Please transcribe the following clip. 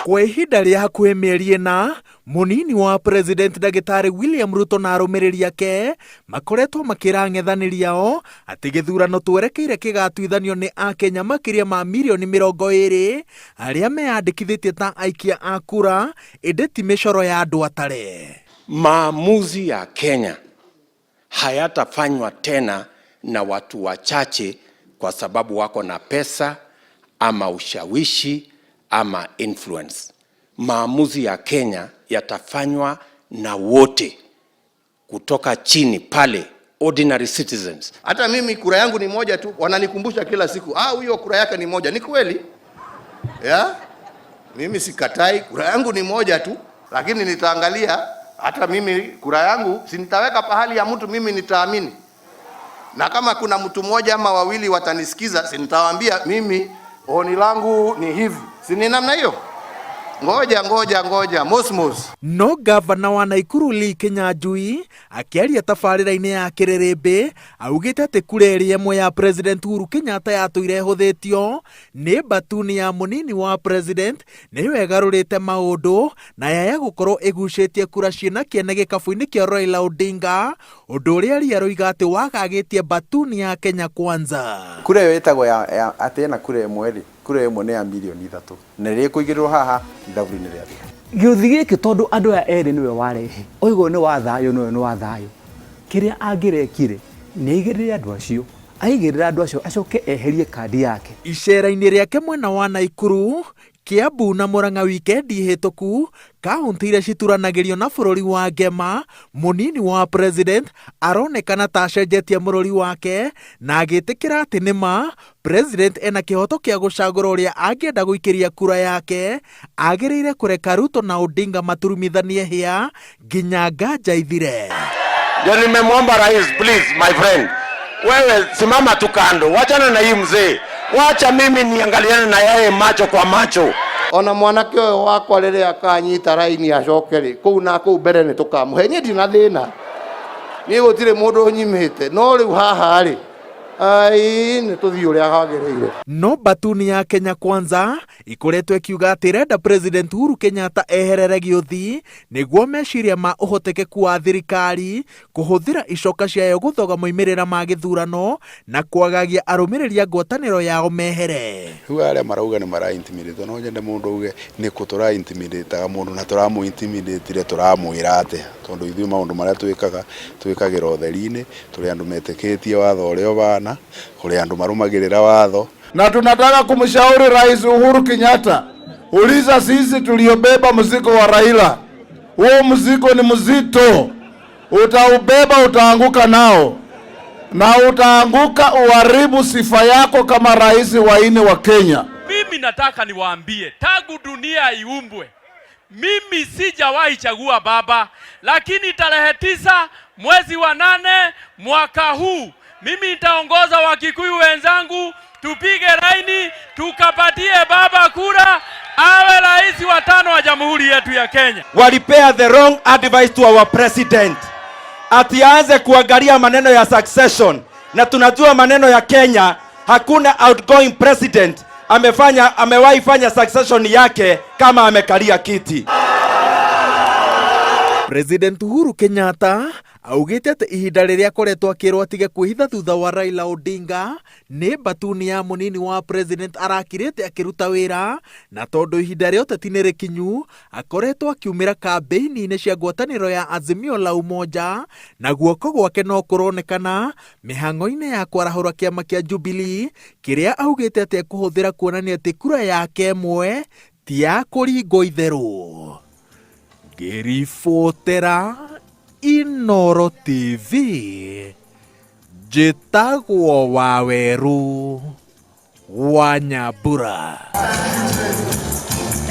Kwa ihinda rĩa hakuhĩ mĩeri ĩna, mũnini wa President Ndagĩtarĩ William Ruto na arũmĩrĩri ake makoretwo makĩra ang'ethanĩri ao atĩ gĩthurano twerekeire kĩgatuithanio nĩ Akenya makĩria ma mirioni 20 arĩa meyandĩkithĩtie ta aikia a kura, ĩndĩ ti mĩcoro ya andũ atare. Maamuzi ya Kenya hayatafanywa tena na watu wachache kwa sababu wako na pesa ama ushawishi ama influence. Maamuzi ya Kenya yatafanywa na wote kutoka chini pale, ordinary citizens. Hata mimi kura yangu ni moja tu, wananikumbusha kila siku, ah, huyo kura yake ni moja. Ni kweli ya? Mimi sikatai, kura yangu ni moja tu, lakini nitaangalia hata mimi kura yangu si nitaweka pahali ya mtu mimi nitaamini, na kama kuna mtu mmoja ama wawili watanisikiza, si nitawaambia mimi oni langu ni hivi, si ni namna hiyo? Ngoja ngoja ngoja, mosmos. No gavana wa Naikuru Lee Kinyanjui akĩaria tabarĩra-inĩ ya Kĩrĩrĩmbĩ augĩte atĩ kura ĩrĩa ĩmwe ya President Uhuru Kenyatta yatũire ĩhũthĩtio nĩ mbatuni ya mũnini wa President nĩyo ĩgarũrĩte maũndũ na yaya gũkorwo ĩgucĩtie kura ciĩna kĩene gĩkabũ-inĩ kĩa Raila Odinga, ũndũ ũrĩa Lee aroiga atĩ wagagĩtie mbatuni ya Kenya Kwanza. Kura ĩyo ĩtagwo ya atĩ ena kura ĩmwe rĩ, kura ĩmwe nĩ ya mirioni 3 na rĩrĩa ĩkũigĩrĩrwo haha ithabu nĩ rĩathira. Gĩũthi gĩkĩ tondũ andũ aya erĩ nĩwe warehe, oiga ũyũ nĩ wa thayũ na ũyũ nĩ wa thayũ. Kĩrĩa angĩrekire nĩ aigĩrĩre andũ acio, aigĩrĩra andũ acio acoke eherie kandi yake. Icera-inĩ rĩake mwena wa Naikuru, Kiambu na Murang'a wikendi hĩtũku, kaunti iria cituranagĩrio na bũrũri wa Ngema, mũnini wa President aronekana ta acenjetie mũrũri wake na agĩtĩkĩra atĩ nĩ ma President ena kĩhoto kĩa gũcagũra ũrĩa angĩenda gũikĩria kura yake, agĩrĩire kũreka Ruto na Odinga maturumithanie hĩa nginya nganja ithire. Ndio nimemwomba rais, please my friend, wewe simama tu kando, wachana na hii mzee, wacha mimi niangaliane na yeye macho kwa macho. Ona mwanake ũyũ wakwa rĩrĩa akanyita raini acoke rĩ, kũu na kũu mbere nĩ tũkamũhe. Niĩ ndina thĩna, niĩ gũtirĩ mũndũ ũnyimĩte, no rĩu haha rĩ, ai nĩ tũthiĩ ũrĩa hagĩrĩire. No mbatuni ya Kenya Kwanza ikoretwo ĩkiuga atĩ ĩrenda President Uhuru Kenyatta eherere gĩũthi nĩguo meciria ma ũhotekeku wa thirikari kũhũthĩra icoka ciayo gũthoga moimĩrĩra ma gĩthurano na kwagagia arũmĩrĩri a ngwatanĩro yao mehere. Rĩu arĩa marauga nĩ mara intimidate, no nyende mũndũ auge nĩ kũ tũra intimidate mũndũ na tũramũ intimidate tũramwĩra atĩa, tondũ ithuĩ maũndũ marĩa twĩkaga twĩkagĩra ũtheri-inĩ, tũrĩ andũ metĩkĩtie watho ũrĩa ũbana, kũrĩ andũ marũmagĩrĩra watho. Na tunataka kumshauri Rais Uhuru Kenyatta, uliza sisi tuliobeba mzigo wa Raila, huo mzigo ni mzito, utaubeba utaanguka nao, na utaanguka uharibu sifa yako kama rais wa nne wa Kenya. Mimi nataka niwaambie, tangu dunia iumbwe mimi sijawahi chagua baba, lakini tarehe 9 mwezi wa 8 mwaka huu mimi nitaongoza Wakikuyu wenzangu tupige laini tukapatie baba kura awe rais wa 5 wa jamhuri yetu ya Kenya. Walipea the wrong advice to our president ati aanze kuangalia maneno ya succession, na tunajua maneno ya Kenya hakuna outgoing president amewahi fanya succession yake kama amekalia kiti. President Uhuru Kenyatta augĩte atĩ ihinda rĩrĩa akoretwo akĩrwo atige kwĩhitha thutha wa Raila Odinga nĩ mbatuni ya mũnini wa president arakirĩte akĩruta wĩra, na tondũ ihinda rĩa ũteti nĩ rĩkinyu akoretwo akiumĩra kambĩini-inĩ cia ngwatanĩro ya Azimio la Umoja, na guoko gwake no kũronekana mĩhang'o-inĩ ya kwarahũra kĩama kĩa Jubilee kĩrĩa augĩte atĩ ekũhũthĩra kuonania atĩ kura yake ĩmwe ti ya kũringwo itherũ. Ngĩribotera Inooro TV, njĩtagwo Wawerũ wa Nyambura.